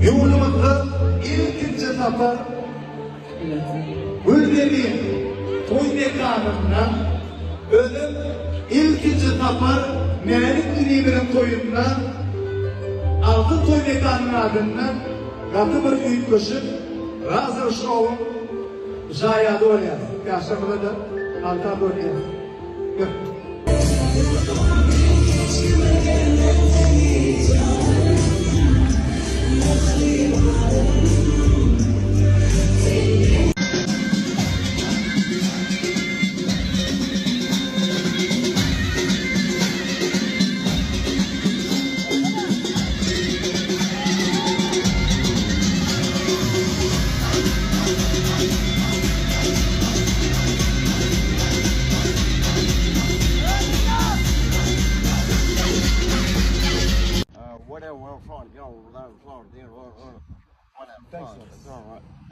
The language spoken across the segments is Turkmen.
Ýurdumyzda ilkinji sapar Gülzemin toý mekanynda, özem ilkinji sapar Mälik inimiziň toýunda Altyn toý mekanynyň adyndan gaty bir üýtgeşik lazer şouwyň şaýady bolýarys. Ýaşlarymyza-da alta görýäris.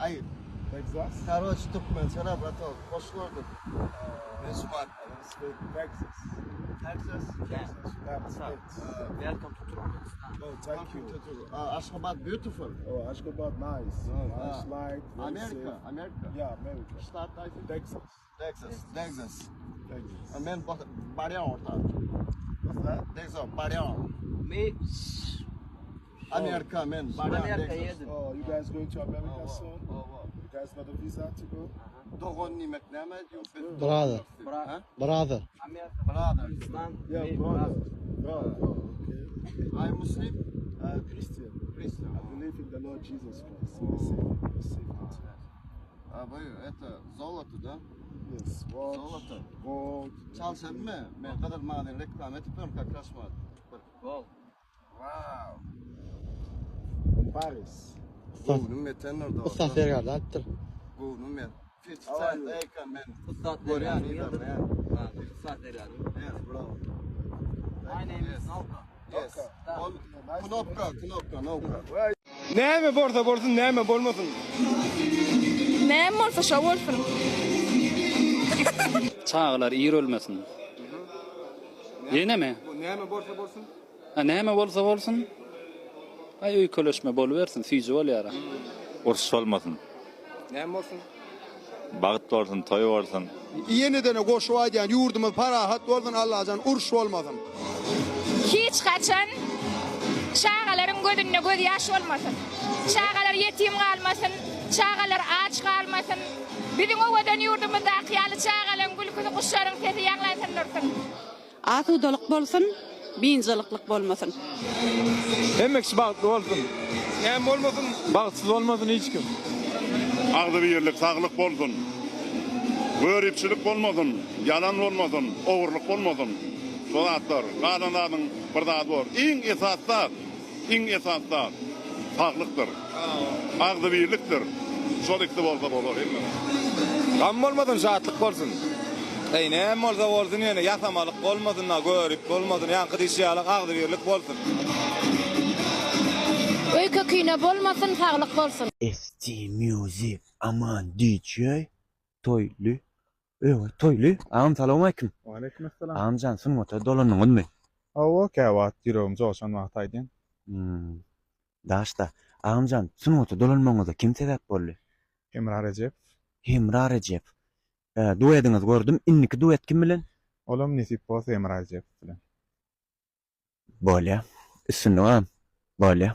Aý, Texas. Karoç türkmençe bratok, hoş gördük. Men Şumat. Texas. Texas. Texas. United States. Welcome to Turkmenistan. Oh, thank you. Uh, Ashgabat beautiful. Oh, Ashgabat, nice. Nice Uh, light. very America, safe. America. Yeah, America. Ştat I think. Texas. Texas, Texas. Texas. Men barýan orta. What's that? Texas, barýan. Me Amerika men barýan Amerika Texas. yedim. Oh, you guys going to America Oh, soon? oh, oh. You guys got a visa to go? Dogan nimek näme? You- Brother. Huh? Brother. Amerika Brother. Turkmenistan. Yeah, me brother. Brother. Oh, okay. I'm Muslim. Uh, Christian. Christian. I believe in the Lord Jesus Christ. He's the Savior. He's the Savior too. А вы это золото, да? Yes, watch, Золото. gold. Çalşan mı? Men kadar maden reklam edip ön как раз var. Gol. Wow. From Paris. Göwnüm ýeten orada. Ussat sergerde alypdyr. Göwnüm ýet. 50 How are cent you? ey men. Ussat Görýän Zergani. ilerleýän. Ha, Ussat Zergani. Yes bro. My name is Yes. Nauka. Yes. Nauka. Ol- Knopka, knopka, knopka. Näme bolsa bolsun, näme bolmasyn. Näme bolsa şo bolsun. Çagalar ir ölmesin. Ýenemi? Näme bolsa bolsun. Ha näme bolsa bolsun. Aý öýkeleşme bolubersin, süýji bolýara. Uruş bolmasyn. Näme bolsun? Bagt bolsun, toý bolsun. Ýenedene goşup aýdýan ýurdumyz parahat bolsun Allajan uruş bolmasyn. Hiç haçan çagalaryň gözünde göz ýaş bolmasyn. Çagalar ýetim galmasyn, çagalar aç galmasyn. Biziň owadan ýurdumyzdaky ýaly çagalaryň gülküsi, guşlaryň sesi ýaňlansyn dursun. Asudalyk bolsun, biynjalyklyk bolmasyn. Hemme kişi bagtly bolsun. Näme bolmasyn? Bagtsyz bolmasyn hiç kim. Agzybirlik, saglyk bolsun. Göripçilik bolmasyn, ýalan bolmasyn, ogurlyk bolmasyn. Şo zatlar, galan zadyň bir zady bor. Iň esasy zat, iň esasy zat saglykdyr. Agzybirlikdir. Şol ikisi bolsa bolar hemme zat. Gam bolmasyn, şatlyk bolsun. Eý, näme bolsa bolsun ýöne ýasamalyk bolmasyn-da, görip bolmasyn, ýaňky diýşi ýaly agzybirlik bolsun. Öýke-kine bolmasyn, saglyk bolsun. ST Music Aman DJ Toýly Öwe Toýly Agam salowmaleýkim. Waleýkim essalam. Agamjan sungata dolandyňyzmy? Hawa, käwagt ýüregim joşan wagty aýdýan. Hmm. Daşda. Agamjan sungata dolanmagyňyza kim sebäp boldy? Hemra Rejepow. Hemra Rejepow. Duetiňizi gördüm. Indiki duet kim bilen? Olam nesip bolsa Hemra Rejepow bilen. Bolýa. Üstünlik agam. Bolýa.